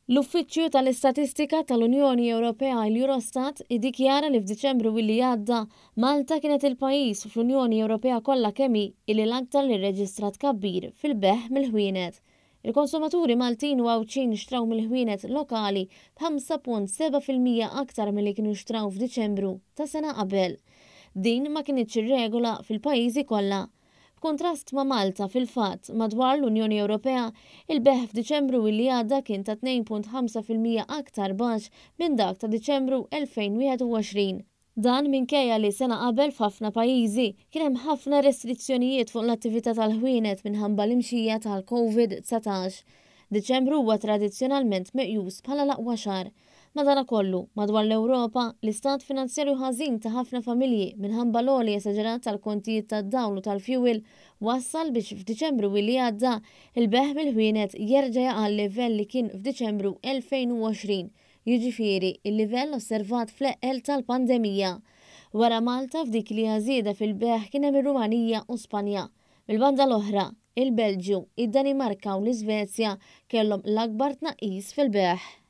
L-Uffiċċju tal-Istatistika tal-Unjoni Ewropea, il-Eurostat, iddikjara li f'Diċembru illi għadda, Malta kienet il-pajjiż fl-Unjoni Ewropea kollha kemm hi illi l-aktar li rreġistra tkabbir fil-bejgħ mill-ħwienet. Il-konsumaturi Maltin u Għawdxin xtraw mill-ħwienet lokali b'5.7% aktar milli kienu xtraw f'Diċembru ta' sena qabel. Din ma kinitx ir-regola fil-pajjiżi kollha. B'kuntrast ma' Malta, fil-fatt, madwar l-Unjoni Ewropea, il-bejgħ f'Diċembru illi għadda kien ta' 2.5% aktar baxx minn dak ta' Diċembru 2021. Dan minkejja li sena qabel f'ħafna pajjiżi kien hemm ħafna restrizzjonijiet fuq l-attività tal-ħwienet minħabba l-imxija tal-Covid 19. Diċembru huwa tradizzjonalment meqjus bħala l-aqwa xahar. Madanakollu, madwar l-Ewropa, l-istat finanzjarju ħażin ta' ħafna familji minħabba l-għoli esaġerat tal-kontijiet tad-dawl u tal-fjuwil wassal biex f'Diċembru illi għadda, il-bejgħ mill-ħwienet jerġa' jaqa' għal-livell li kien f'Diċembru 2020, jiġifieri l-livell osservat fl-eqqel tal-pandemija. Wara Malta f'dik li hija żieda fil-bejgħ kien hemm ir-Rumanija u Spanja. Mill-banda l-oħra, il-Belġju, id-Danimarka u l-Iżvezja kellhom l-akbar tnaqqis fil-bejgħ.